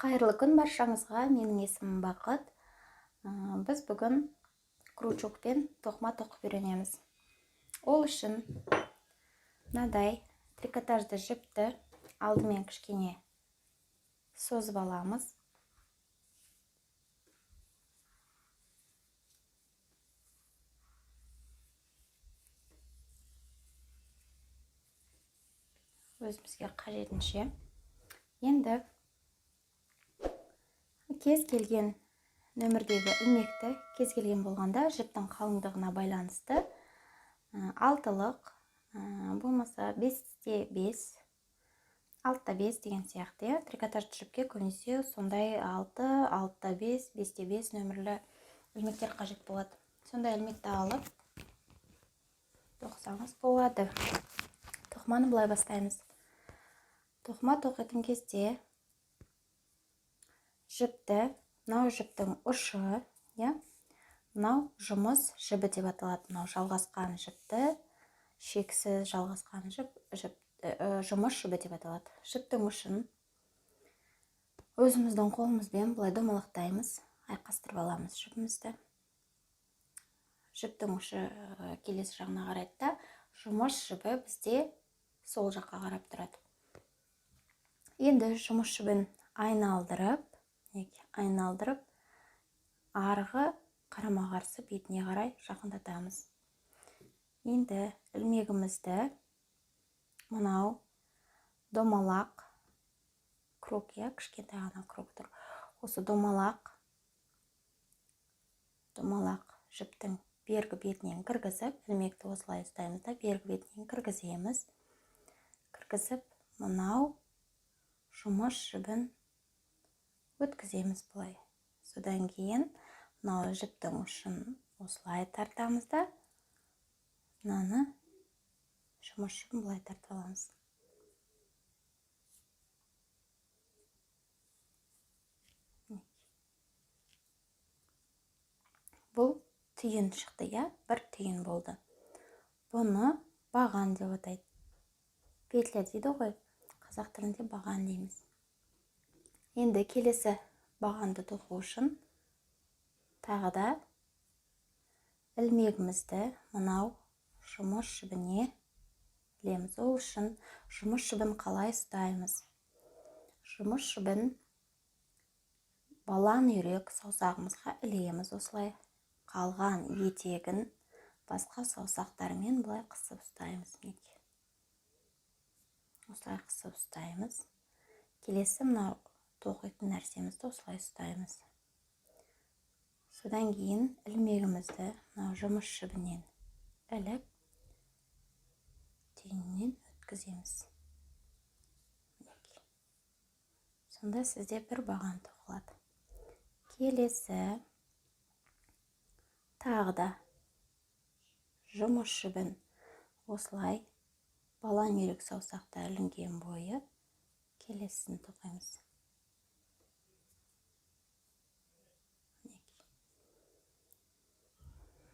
Қайырлы күн баршаңызға, менің есімім Бақыт. Біз бүгін крючокпен тоқыма тоқып үйренеміз. Ол үшін мынадай трикотажды жіпті алдымен кішкене созып аламыз. Өзімізге қажетінше. Енді кез келген нөмірдегі ілмекті, кез келген болғанда жіптің қалыңдығына байланысты алтылық, болмаса 5-те 5, 6-5 деген сияқты, иә. Трикотажды жіпке көбінесе сондай 6, 6-5, 5-5 нөмірлі ілмектер қажет болады. Сондай ілмекті алып тоқысаңыз болады. Тоқыманы былай бастаймыз. Тоқыма тоқитын кезде жіпті, мынау жіптің ұшы, иә, мынау жұмыс жібі деп аталады. Мынау жалғасқан жіпті, шексіз жалғасқан жіп, жұмыс жібі деп аталады. Жіптің ұшын өзіміздің қолымызбен былай домалақтаймыз, айқастырып аламыз жібімізді. Жіптің ұшы келесі жағына қарайды да, жұмыс жібі бізде сол жаққа қарап тұрады. Енді жұмыс жібін айналдырып, мінекей, айналдырып, арғы қарама-қарсы бетіне қарай жақындатамыз. Енді ілмегімізді мынау домалақ круг, иә, кішкентай ғана круг тұр. Осы домалақ жіптің бергі бетінен кіргізіп, ілмекті осылай ұстаймыз да, бергі бетінен кіргіземіз. Кіргізіп, мынау жұмыс жібін өткіземіз былай. Содан кейін мынау жіптің ұшын осылай тартамыз да, мынаны жұмыс жібін былай тартып аламыз. Бұл түйін шықты, иә, бір түйін болды. Бұны баған деп атайды. Петля дейді ғой, қазақ тілінде баған дейміз. Енді келесі бағанды тоқу үшін тағы да ілмегімізді мынау жұмыс жібіне ілеміз. Ол үшін жұмыс жібін қалай ұстаймыз? Жұмыс жібін балан үйрек саусағымызға ілеміз осылай. Қалған етегін басқа саусақтармен былай қысып ұстаймыз. Мінекей. Осылай қысып ұстаймыз. Келесі мынау тоқитын нәрсемізді осылай ұстаймыз. Содан кейін ілмегімізді мынау жұмыс жібінен іліп, түйіннен өткіземіз. Мінекей. Сонда сізде бір баған тоқылады. Келесі тағы да жұмыс жібін осылай балан үйрек саусақта ілінген бойы келесісін тоқимыз.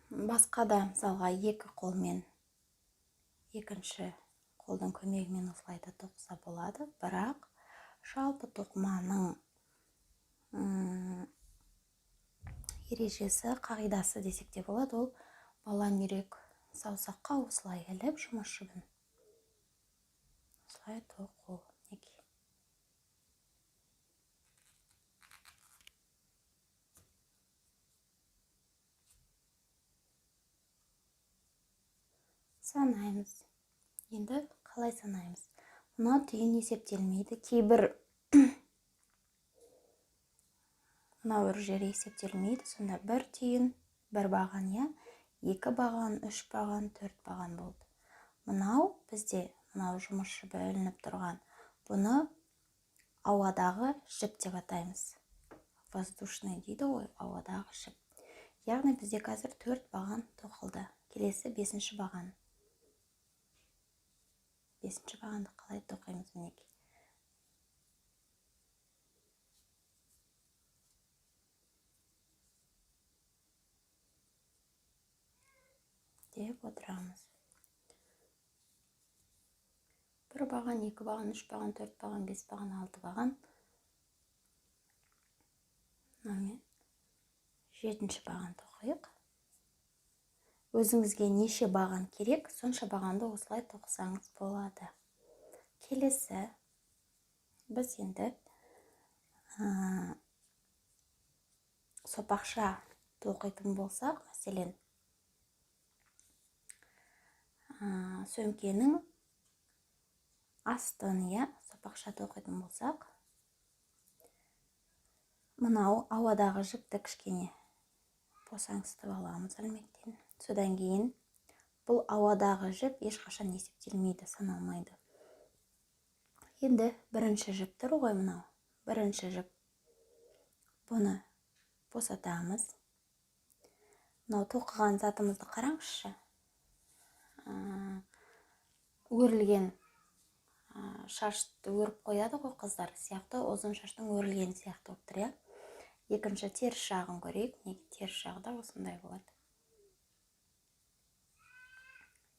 Басқа да мысалға екі қолмен, екінші қолдың көмегімен осылай да тоқыса болады, бірақ жалпы тоқыманың ережесі, қағидасы десек те болады, ол балан үйрек саусаққа осылай іліп жұмыс жібін осылай тоқу. Мінекей. Санаймыз. Енді қалай санаймыз? Мына түйін есептелмейді. Кейбір мынау бір жері есептелмейді. Сонда бір түйін, бір баған, иә? 2 баған, 3 баған, 4 баған болды. Мынау бізде, мынау жұмыс жібі ілініп тұрған. Бұны ауадағы жіп деп атаймыз. Воздушный дейді ғой, ауадағы жіп. Яғни бізде қазір 4 баған тоқылды. Келесі 5-ші баған. 5-ші бағанды қалай тоқимыз мінекей. Деп отырамыз. 1 баған, 2 баған, 3 баған, 4 баған, 5 баған, 6 баған. Мынамен 7-ші баған тоқиық. Өзіңізге неше баған керек, сонша бағанды осылай тоқысаңыз болады. Келесі біз енді сопақша тоқитын болсақ, мәселен, сөмкенің астын, иә, сопақша тоқитын болсақ, мынау ауадағы жіпті кішкене босаңсытып аламыз ілмектен. Содан кейін бұл ауадағы жіп ешқашан есептелмейді, саналмайды. Енді бірінші жіп тұр ғой мынау. Бірінші жіп. Бұны босатамыз. Мынау тоқыған затымызды қараңызшы. Өрілген шашты өріп қояды ғой қыздар сияқты, ұзын шаштың өрілген сияқты болып тұр, иә. Екінші теріс жағын көрейік. Неге теріс жағы да осындай болады.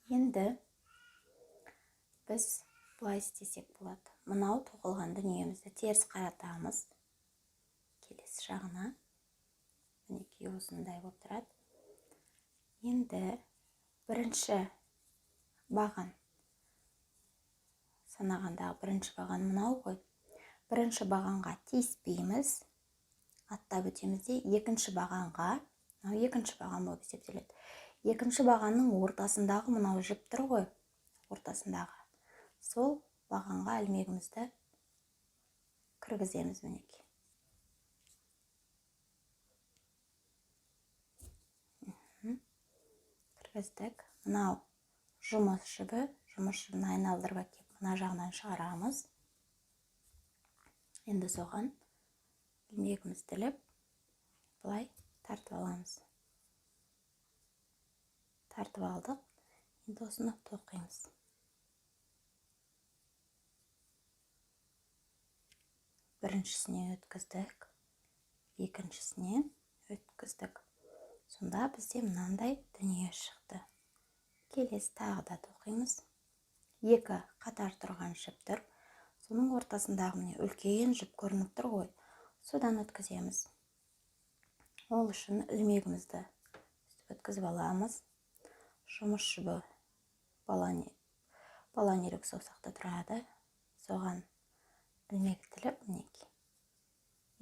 Енді біз былай істесек болады. Мынау тоқылған дүниемізді теріс қаратамыз. Келесі жағына. Мінекей осындай болып тұрады. Енді бірінші баған санағандағы бірінші баған мынау ғой. Бірінші бағанға тиіспейміз. Аттап өтеміз де екінші бағанға, мынау екінші баған болып есептеледі. Екінші бағанның ортасындағы мынау жіп тұр ғой, ортасындағы. Сол бағанға ілмегімізді кіргіземіз мінекей. Кіргіздік. Мынау жұмыс жібі, жұмыс жібін айналдырып әкеліп мына жағынан шығарамыз. Енді соған ілмегімізді іліп былай тартып аламыз. Тартып алдық. Енді осыны тоқимыз. Біріншісінен өткіздік, екіншісінен өткіздік. Сонда бізде мынандай дүние шықты. Келесі тағы да тоқимыз. Екі қатар тұрған жіп тұр. Соның ортасындағы міне үлкен жіп көрініп тұр ғой. Содан өткіземіз. Ол үшін ілмегімізді өткізіп аламыз. Жұмыс жібі баланерек саусақта тұрады. Соған ілмек тіліп мінекей.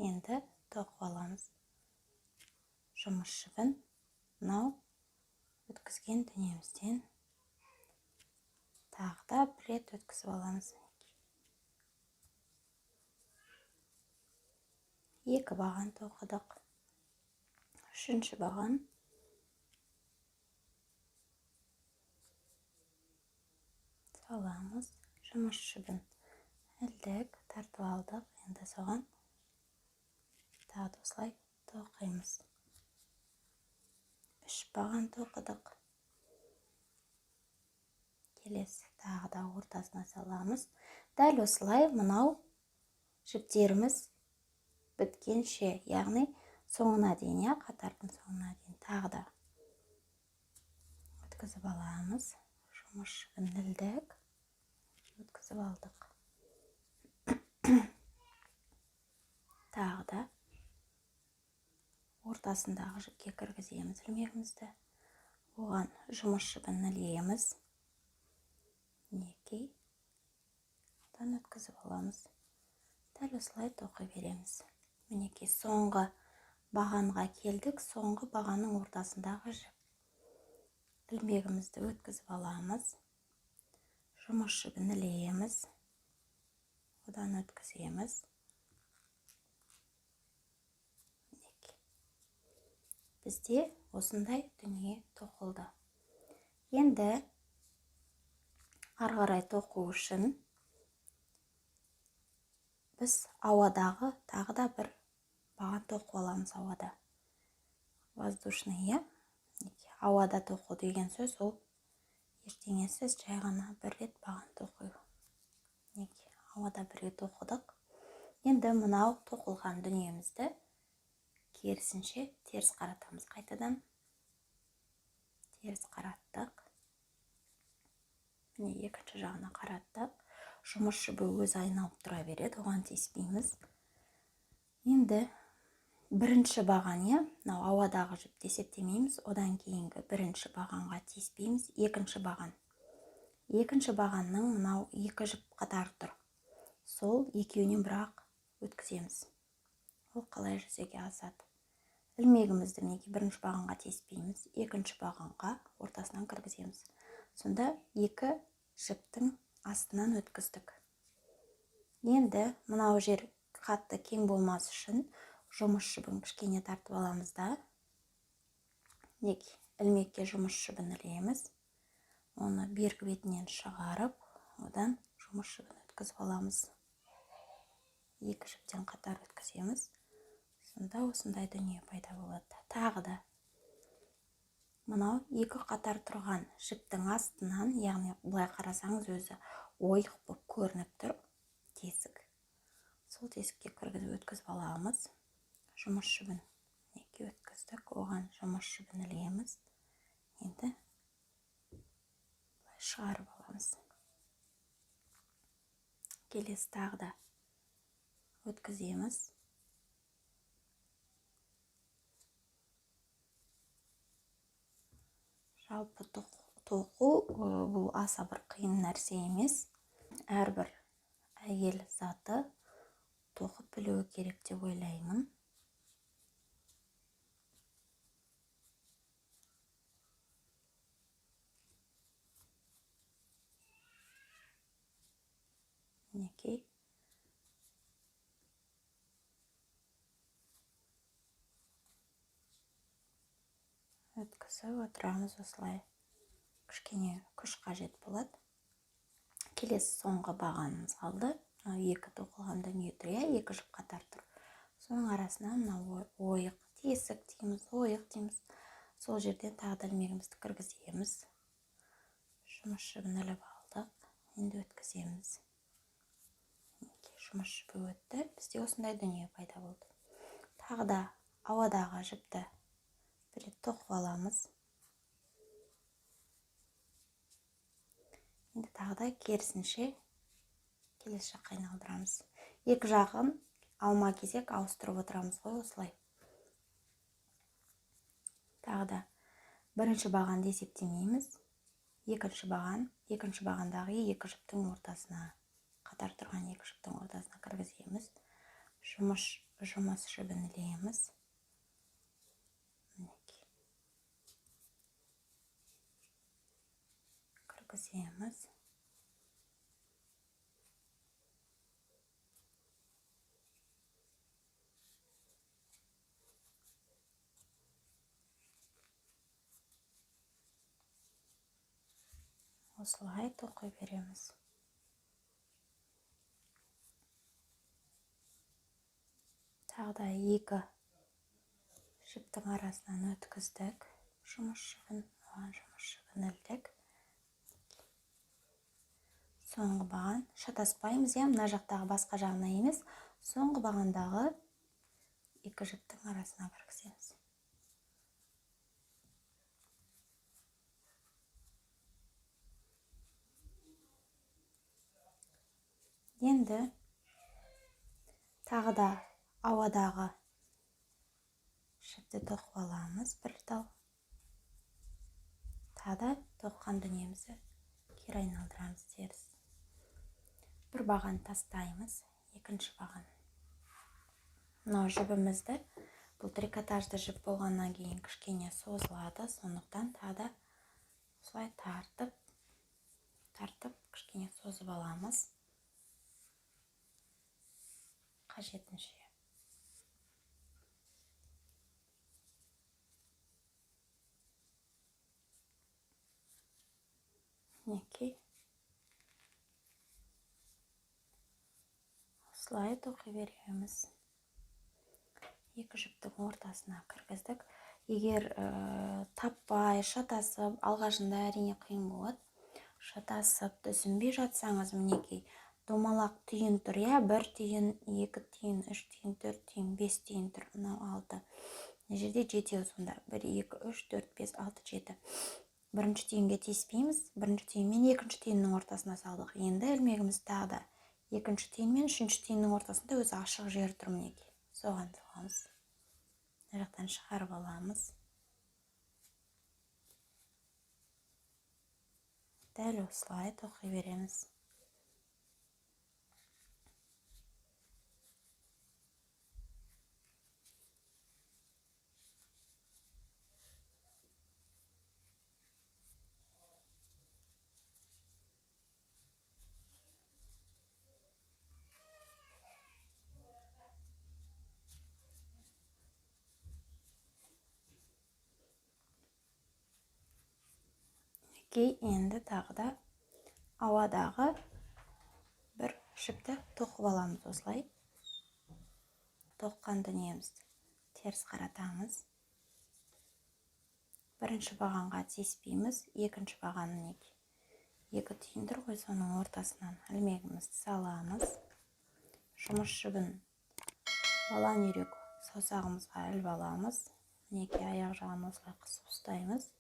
Енді тоқып аламыз. Жұмыс жібін мынау өткізген дүниемізден тағы да бір рет өткізіп аламыз. Екі баған тоқыдық. Үшінші баған. Саламыз. Жұмыс жібін ілдік, тартып алдық. Енді соған тағы да осылай тоқимыз. Үш баған тоқыдық. Келесі тағы да ортасына саламыз. Дәл осылай мынау жіптеріміз біткенше, яғни соңына дейін, иә, қатардың соңына дейін тағы да өткізіп аламыз. Жұмыс жібін ілдік, өткізіп алдық. Тағы да ортасындағы жіпке кіргіземіз ілмегімізді. Оған жұмыс жібін ілеміз. Мінекей. Одан өткізіп аламыз. Дәл осылай тоқи береміз. Мінекей соңғы бағанға келдік. Соңғы бағанның ортасындағы жіп. Ілмегімізді өткізіп аламыз. Жұмыс жібін ілеміз. Одан өткіземіз. Мінекей. Бізде осындай дүние тоқылды. Енді ары қарай тоқу үшін біз ауадағы тағы да бір баған тоқып аламыз ауада. Воздушный, иә? Мінекей, ауада тоқу деген сөз ол ештеңесіз жай ғана бір рет баған тоқу. Мінекей, ауада бір рет тоқыдық. Енді мынау тоқылған дүниемізді керісінше теріс қаратамыз қайтадан. Теріс қараттық. Міне екінші жағына қараттық. Жұмыс жібі өзі айналып тұра береді, оған тиіспейміз. Енді Бірінші баған, иә, мынау ауадағы жіпті есептемейміз, одан кейінгі бірінші бағанға тиіспейміз. Екінші баған. Екінші бағанның мынау екі жіп қатар тұр. Сол екеуінен бірақ өткіземіз. Ол қалай жүзеге асады? Ілмегімізді мінекей бірінші бағанға тиіспейміз, екінші бағанға ортасынан кіргіземіз. Сонда екі жіптің астынан өткіздік. Енді мынау жер қатты кең болмас үшін жұмыс жібін кішкене тартып аламыз да, мінекей ілмекке жұмыс жібін ілеміз. Оны бергі бетінен шығарып, одан жұмыс жібін өткізіп аламыз. Екі жіптен қатар өткіземіз. Сонда осындай дүние пайда болады. Тағы да мынау екі қатар тұрған жіптің астынан, яғни былай қарасаңыз өзі ойық болып көрініп тұр, тесік. Сол тесікке кіргізіп өткізіп аламыз. Жұмыс жібін мінекей өткіздік, оған жұмыс жібін ілеміз. Енді былай шығарып аламыз. Келесі тағы да өткіземіз. Жалпы тоқу бұл аса бір қиын нәрсе емес. Әрбір әйел заты тоқып білуі керек деп ойлаймын. Мінекей. Өткізіп отырамыз осылай. Кішкене күш қажет болады. Келесі соңғы бағанымыз қалды. Мынау екі тоқылған дүние тұр, иә, екі жіп қатар тұр. Соның арасына мынау ойық, тесік дейміз, ойық дейміз. Сол жерден тағы да ілмегімізді кіргіземіз. Жұмыс жібін іліп алдық. Енді өткіземіз. Мінекей, жұмыс жібі өтті. Бізде осындай дүние пайда болды. Тағы да ауадағы жіпті бір рет тоқып аламыз. Енді тағы да керісінше келесі жаққа айналдырамыз. Екі жағын алма кезек ауыстырып отырамыз ғой осылай. Тағы да бірінші бағанды есептемейміз. Екінші баған, екінші бағандағы екі жіптің ортасына, қатар тұрған екі жіптің ортасына кіргіземіз. Жұмыс жібін ілеміз. Мінекей. Кіргіземіз. Осылай тоқи береміз. Тағы да екі жіптің арасынан өткіздік. Жұмыс жібін, оған жұмыс жібін ілдік. Соңғы баған, шатаспаймыз, иә, мына жақтағы басқа жағына емес, соңғы бағандағы екі жіптің арасына кіргіземіз. Енді тағы да ауадағы жіпті тоқып аламыз бір тал. Тағы да тоққан дүниемізді кері айналдырамыз теріс. Бір баған тастаймыз, екінші баған. Мынау жібімізді, бұл трикотажды жіп болғаннан кейін кішкене созылады, сондықтан тағы да осылай тартып, тартып кішкене созып аламыз. Қажетінше. Мінекей. Осылай тоқи береміз. Екі жіптің ортасына кіргіздік. Егер таппай, шатасып, алғашында әрине қиын болады. Шатасып, түсінбей жатсаңыз, мінекей, домалақ түйін тұр, иә, бір түйін, екі түйін, үш түйін, төрт түйін, бес түйін тұр, мынау алты. Мына жерде жетеу сонда. 1, 2, 3, 4, 5, 6, 7. Бірінші түйінге тиіспейміз. Бірінші түйін мен екінші түйіннің ортасына салдық. Енді ілмегіміз тағы да екінші түйін мен үшінші түйіннің ортасында өзі ашық жер тұр, мінекей. Соған саламыз. Мына жақтан шығарып аламыз. Дәл осылай тоқи береміз. Енді тағы да ауадағы бір жіпті тоқып аламыз осылай. Тоққан дүниемізді теріс қаратамыз. Бірінші бағанға тиіспейміз, екінші баған мінекей. Екі түйін тұр ғой, соның ортасынан ілмегімізді саламыз. Жұмыс жібін балан үйрек саусағымызға іліп аламыз. Мінекей аяқ жағын осылай қысып ұстаймыз.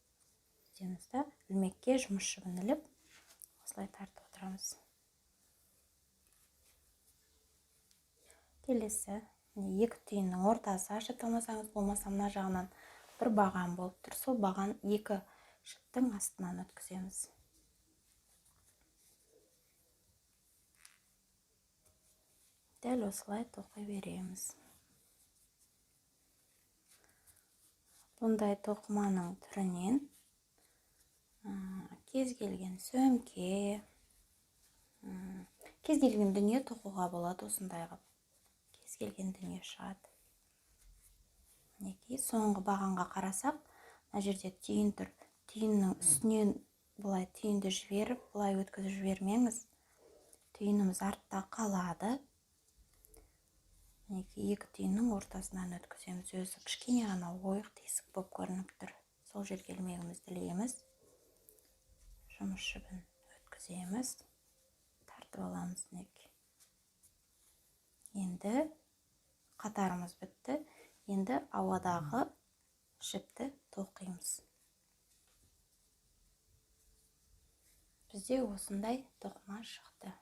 Да, ілмекке жұмыс жібін іліп, осылай тартып отырамыз. Келесі, міне екі түйіннің ортасы ашып алмасаңыз, болмаса мына жағынан бір баған болып тұр. Сол баған екі жіптің астынан өткіземіз. Дәл осылай тоқи береміз. Бұндай тоқыманың түрінен кез келген сөмке, кез келген дүние тоқуға болады осындай қылып. Кез келген дүние шығады. Мінекей, соңғы бағанға қарасақ, мына жерде түйін тұр. Түйіннің үстінен былай түйінді жіберіп, былай өткізіп жібермеңіз. Түйініміз артта қалады. Мінекей, екі түйіннің ортасынан өткіземіз. Өзі кішкене ғана ойық тесік болып көрініп тұр. Сол жерге ілмегімізді ілеміз. Жұмыс жібін өткіземіз, тартып аламыз мінекей. Енді қатарымыз бітті. Енді ауадағы жіпті тоқимыз. Бізде осындай тоқыма шықты.